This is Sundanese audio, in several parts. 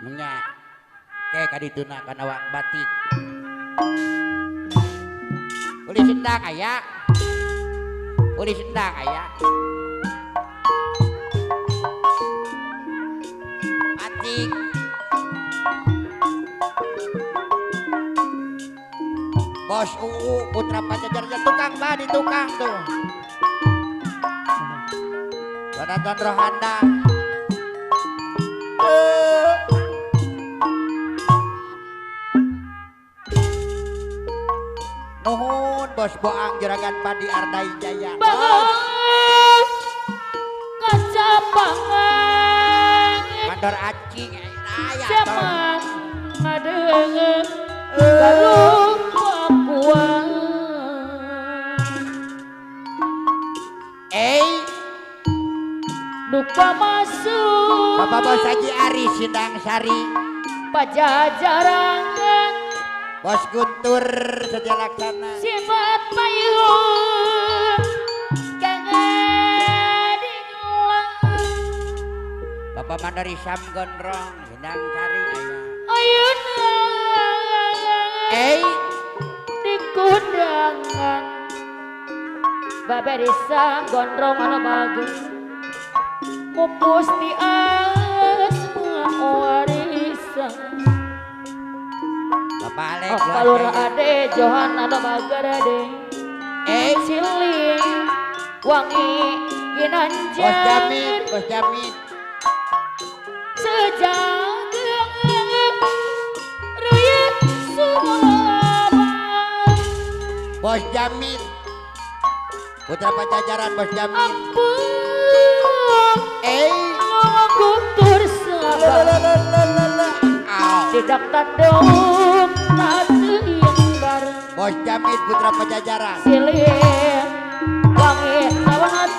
Nya ke kadituna kana wang batik. Uli sendang aya. Uli sendang aya. Batik. Bos UU Putra Pajajaran tukang ba di tukang tuh. Penonton Rohanda. Nuhun bos boang juragan padi Ardai Jaya. Bos kacapangan mandor acing aya siapa ngadeungeun galuh pakuan. Duka masuk Bapak Bos Haji Ari Sindang Sari Pajajaran Bos Guntur Setia Laksana Sifat payung kangen Bapak Mandari Sam Gondrong Sindang Sari aya ayeuna di kundangan Bapak Sam Gondrong anu bagus mupus di asma warisan Bapak Alek Palura Ade Johan anu bager ade Silih wangi ginanjar Bos Jamin Bos Jamin sejaga ruyut sumaba Bos Jamin Putra Pajajaran Bos Jamin ampun Guntur sabar tidak tanduk tak Bos Jamin Putra Pajajaran silih wangi awan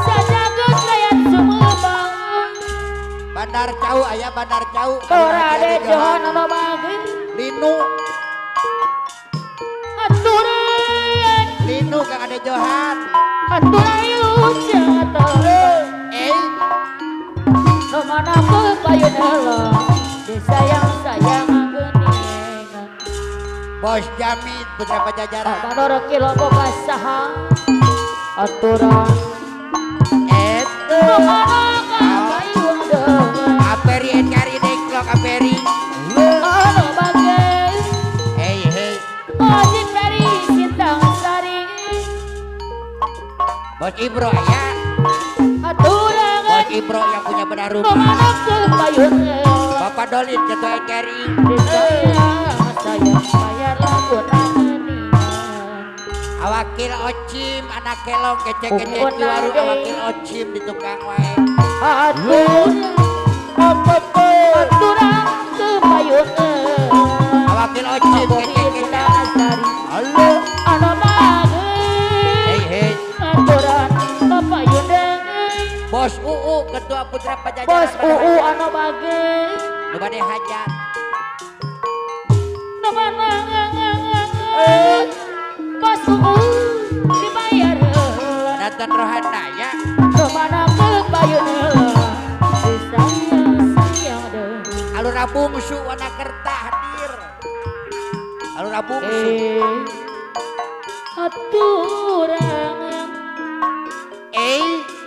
sajaga rakyat Sumedang Bandar Cau aya Bandar Cau Ora Ade Johan anu bagus Linu aturan Linu Kang Ade Johan aturan jatuh mana payun heula disayang sayang geuningan Bos Jamin Putra Pajajaran Manor kilo boga saha aturan eta mana payun deungeun Aperi enkari dengklok Aperi anu bageus hey hey Haji Peri Sindang Sari Bos Ibro aya aturan Bos Ibro yang punya bedah rumah Bapak Dolin Ketua NKRI Awakil Ocim anak kelong kecek-kecek waru awakil Ocim di tukang wae aturan ke Awakil Ocim kecek-kecek halo hey hey aturan Bos UU Ketua Putra Pajajaran Bos UU anu bageus nu bade hajat nu mana Bos UU dibayar heula Nonton Rohanda ya nu mana payun heula disayang sayang deui Alura Bungsu Wanakerta hadir Alura Bungsu aturan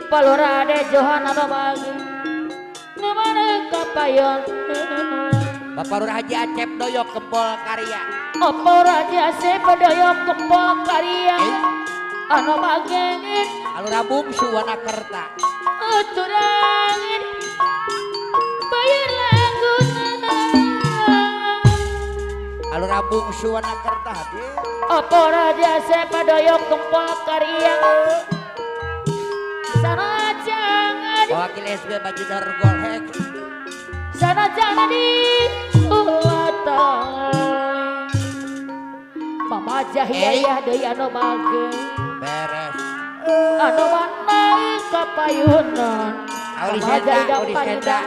Palura Ade Johan anu bageus nu mana kapayon Bapak Lurah Haji Acep Doyok Kempol Karya Bapak Lurah Haji Acep Doyok Kempol Karya anu bageus Alura Bungsu Wanakerta aturan bayar laguna Alura Bungsu Wanakerta hadir Bapak Lurah Haji Acep Doyok Kempol Karya sana jangan Wakil SB Bajidor Golhek sana jangan di ulatang Mama Jahiyah deui anu bageus beres anu mana kapayunan Ulis enda ulis enda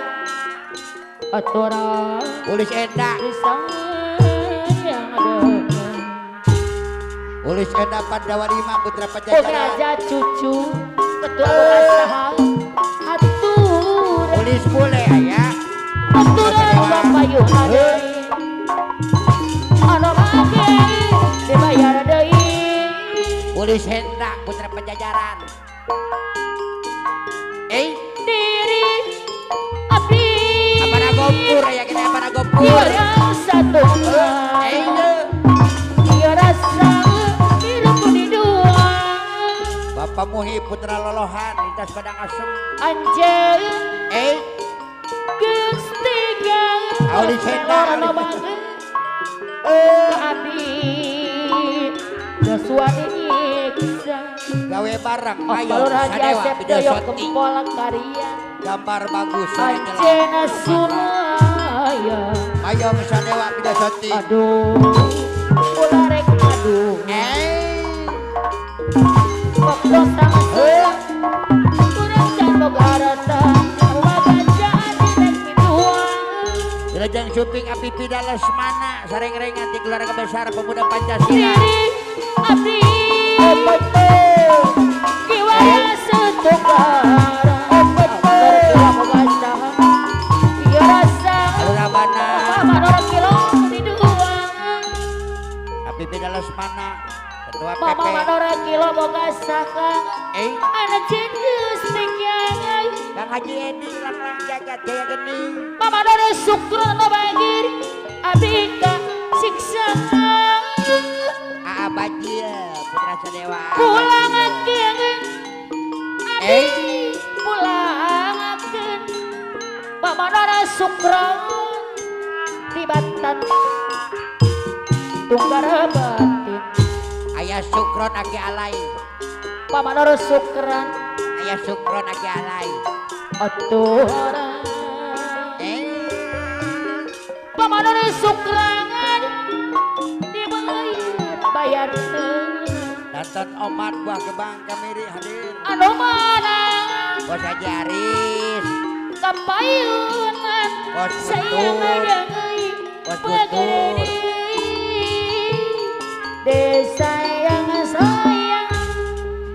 aturan ulis enda disayang deui Ulis enda Pandawa Lima Putra Pajajaran Raja cucu Ketua Asaha aturan Ulis bule aya Kapayun deui anu bage dibayar deui Polis Hendra putra Pajajaran diri abdi apana gompur ya kita apana gompur yang satu iya rasa hidup di dua Bapak Muhi putra Lolohan lintas Padang Asem anjeun geus tiga Auli Hendra abdi geus wani nyiksa gawe bareng ayo sadewa video shooting gambar bagus anjeunna suraya ayo sadewa video shooting aduh ulah rek aduh kota urang can boga harta wagajaan rek mituang Jelajang syuting api pida Lesmana sareng-rengan di keluarga besar pemuda Pancasila diri abdi kiwaya setungkara api pida Lesmana ketua PP Mama Manora kilo boga saka anak jenius tinggal Kang Haji Edi lang jagat jaya geni Mama Manora sukron bagir abdi ka siksa Aa Bajil putra Sadewa pulangakeun abdi pulangakeun Mama Manora sukron di Banten tunggar batin Ayah Sukron aki alai Mama Nora Sukron Ayah Sukron aki alai aturan Mama Nora Sukron dibayar bayar Danton Omat buah gebang kamiri hadir anu mana Bos Haji Aris kapayunan Bos sayang deui Bos Butur desa yang sayang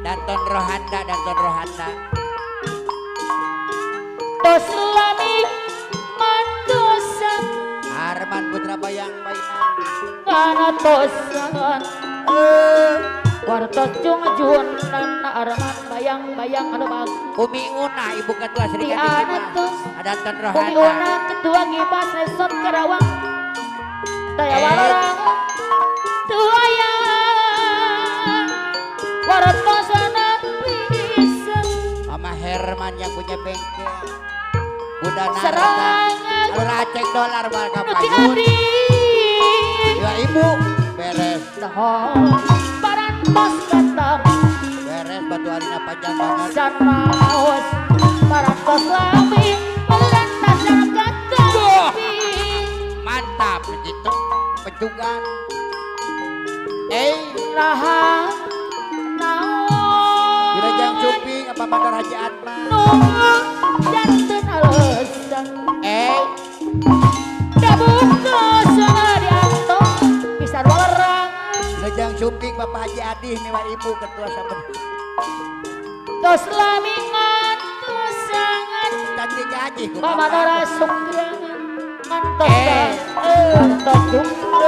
Danton Rohanda Danton Rohanda tos lami mantosan Arman Putra Bayang Bayang kana tosan wartos jungjunan Arman Bayang Bayang anu bagus Umi Una ibu ketua Serikat Gibas Danton Rohanda Umi Una ketua Gibas Resort Karawang daya warorang tuaya wartosana pisan Mama Herman yang punya bengkel Bunda Narta serangan Alur acek dolar bakal payun ya ibu beres parantos katam beres batu arina panjang banget sanaos parantos lami parantos katam mantap begitu pecugan laha naon Dirajang Cuping apa Bandar Haji Atma nunggu janten alesan dabuka sana dianto pisan walerang Dirajang Cuping Bapak Haji Adih miwa ibu ketua saben tos lami ngantosangan cantik haji Mama Nora sukrangan ngantos ngantos jungkung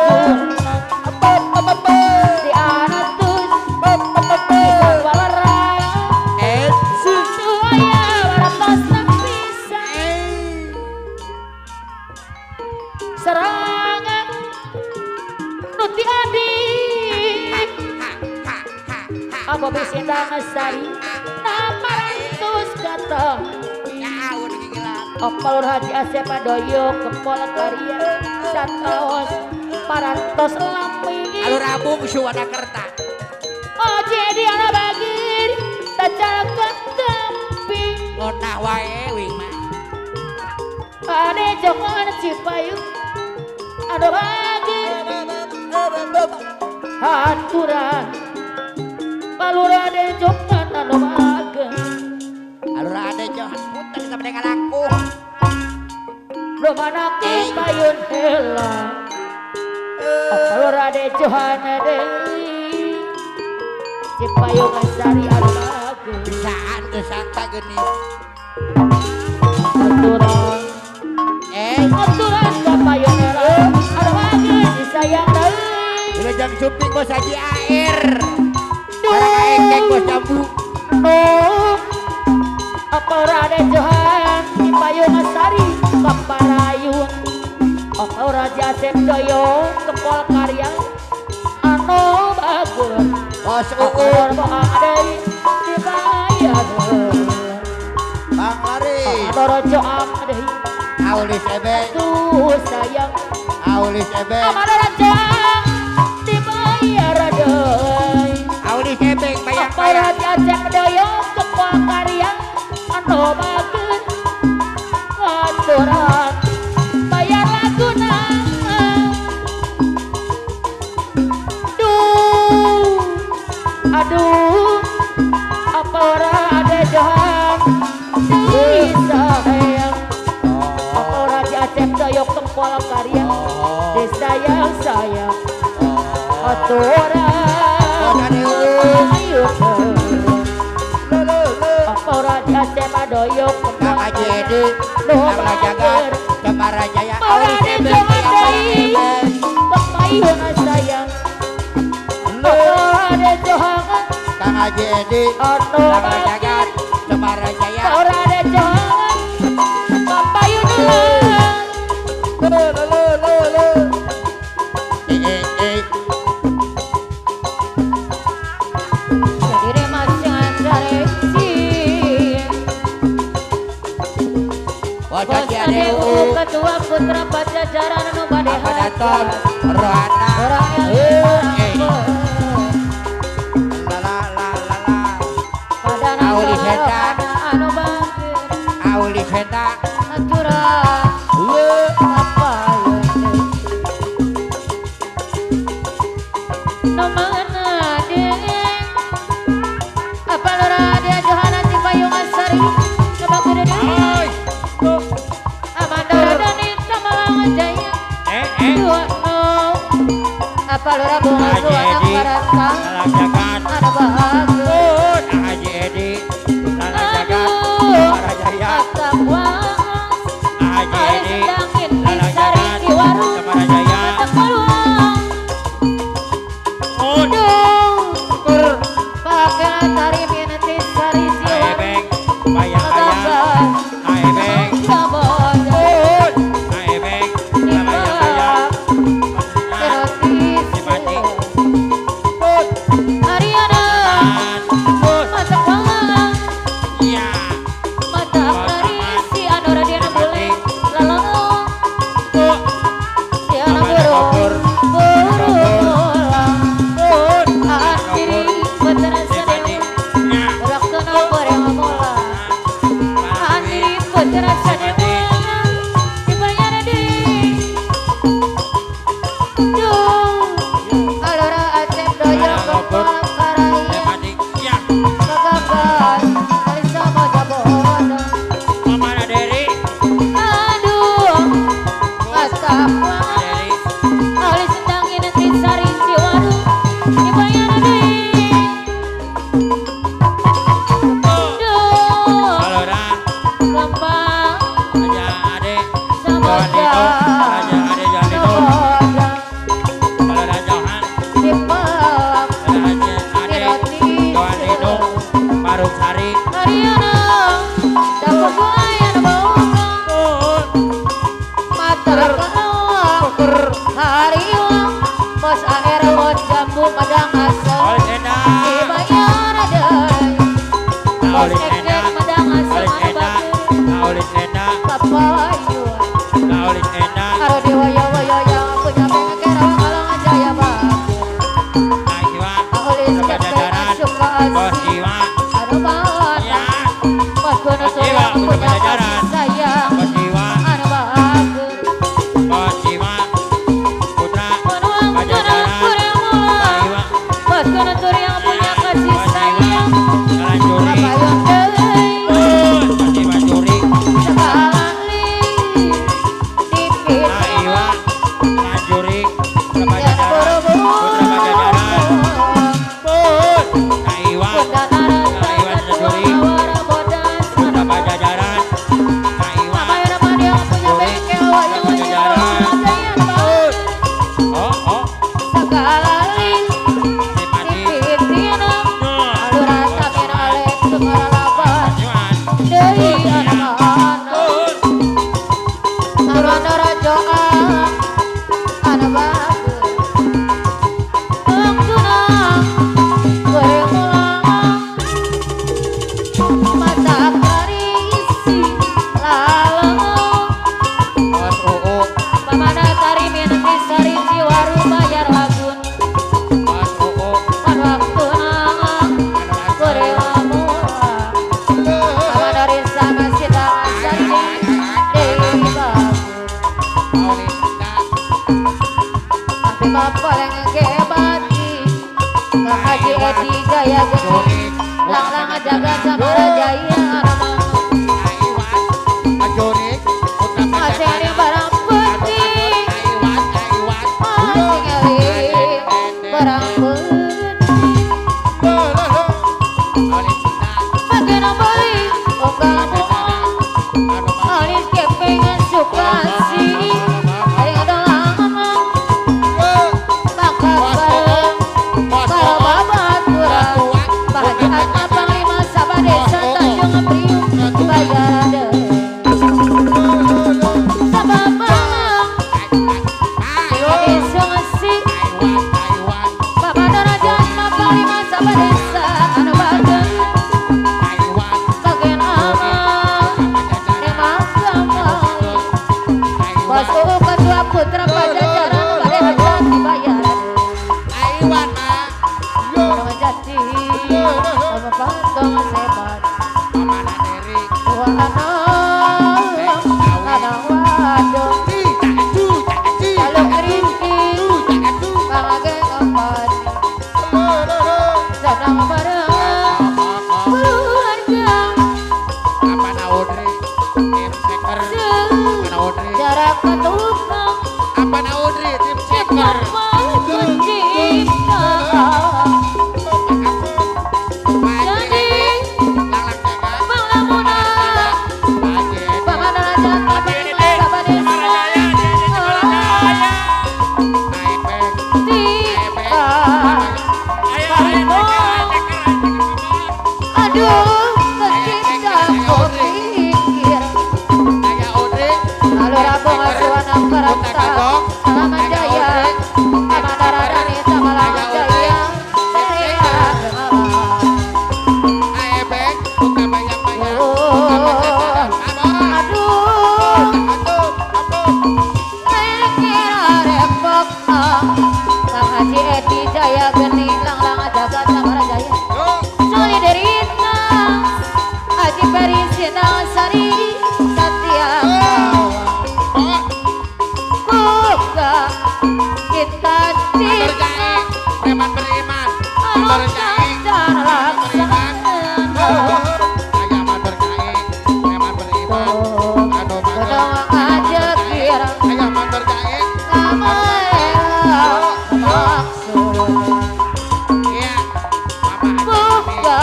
di anatus pisan walerang tuaya warantos pisan serangan nu ti adi apa bisindang sari naparantos kata Opal Haji Asep Adoyo kepol karya sataos parantos lami alur abung suwana kerta oh jadi ana bagir tacaket tempi ngonah wae wing mah ane jangan Cipayu anu bagir aturan alur ade jokan anu bagir alur ade johan putar kita mereka laku Romana payun hela alur ade johan deui Cipayung sari anu bagir bisaan teu sangka geuning aturan aturan kapayun Ujang Suping bos Haji AR. Barang aekek bos jambu. Oh, apa Raden Johan di Payung Sari Paparayun. Apa Raja Asep Doyo Kepol Karya anu bagus. Bos Uun di bayar. Bang Lari. Apa Raja Amdehi. Aulis Ebek. Tuh sayang. Aulis Ebek. Apa Raja dibayar deui. Aulis Ebek bayar. Apa Raja Asep Doyo Kepol Karya anu bagus. Aturan bayar laguna. Duh, aduh, apa ora ada jahan disayang. Apa ora Acep Doyok Kempol Karya disayang sayang. Aturan ayo. Apa ora Acep Doyok Kempol Karya Lala Jagat Cemara Jaya Aulis Ebek Pepayun sayang. Ora ada johangan Kang Haji Edi Lala Jagat Cemara Jaya Ora ada johangan Pepayun. Le le le le. Jadi macan dari Ketua Putra Pajajaran nu bade Daton Rohana la la la la la Aulis Henda anu bangkit Aulis Henda Natura apa nu mana deeng apa lora dia Johana ti Payung Asari nu bangkit deui apa lora bunga suara parata ada bahagia Haji Edi Lala Jagat Cemara Jaya Haji Edi Lala Jagat Cemara Jaya pakai tari minati sari Aebeng bayang bayang Aebeng Aebeng bayang bayang Ariana mata mata si anu radiana boleh lalu si anu buru buru akhiri putra waktu nomor yang mola akhiri putra sadewa dibayar di alora Acep Doyo Kempol Karya kekabar Alisa Mojabono Mama Deri aduh kata ahli sendangin nanti sari ciwaru dibayar deui duh Alora kembang Raja Ade Samudra Raja Ade Jalan itu Alora Johan dipelak Raja Ade Johan itu Baruk Sari Ariana dapur buayan bongkong mata kelawak hariwang bos air bos jambu madang asem dibayar deui bos ekek madang asem anu bager Aulis Enda papayun Aulis Enda karo dewa yo yang punya pengker kalau jaya bager Aiwa Aulis kekek asup ka Bos asih Iwa anu bawana bos gono Iwa yang punya kasih sayang Bos Iwa anu bager Bos Iwa Putra Pajajaran Iwa bos gono yang punya kasih sayang Jalan Juri papayun deui Bos Iwa Juri sekali Aiwa dipitih Janma paling gebati Kang Haji Edi Jaya Geni Lang-lang jaga Samara Jaya Asing barang penting Asing eling barang penting Bagian beli unggal bunga Alis kepengen sukasi Ayo dolangan Bakal bareng Karo babaturan Bahagia Atma Panglima Sabah Desa Tanjung Priuk Bayarade Sabah Bang Desa Ngasih Bapak Dora Janma Panglima Sabah Desa Anu Bagen Bagian aman Emang gampang Bos Uu Ketua Putra Pajajaran Bade Hajat dibayaran Tong jati Sama patong sebat Dua anak Lanang wadon Kalau kerinting Kang ageng empat Senang bareng Keluarga Jarak ketukang Pencipta Jadi Bang Lamuna Bang Raja Panglima Sabah Desa Tiba Aduh kecinta kupikir Lalu Rabu Ngasuana Karanta Salaman Jaya Amandaradani Samalaman Jaya Saya Aduh kira repot Kang Haji Edi Jaya Geni Lang-lang jaga Samara Jaya Solidaritas Haji Peri Sinang Sari Satya Buka kita cinta Alun dan laksana Godong aja kira Kamaya maksud Buka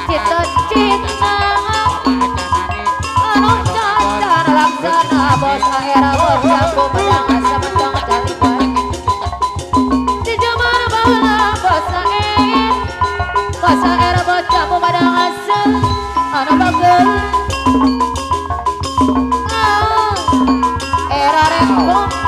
cita-cita Anu dan laksana Bos akhira bos jambu pedang asa mentong caliban Di zaman baheula bos air Bos air bos jambu pedang asa Anu bagel Era rek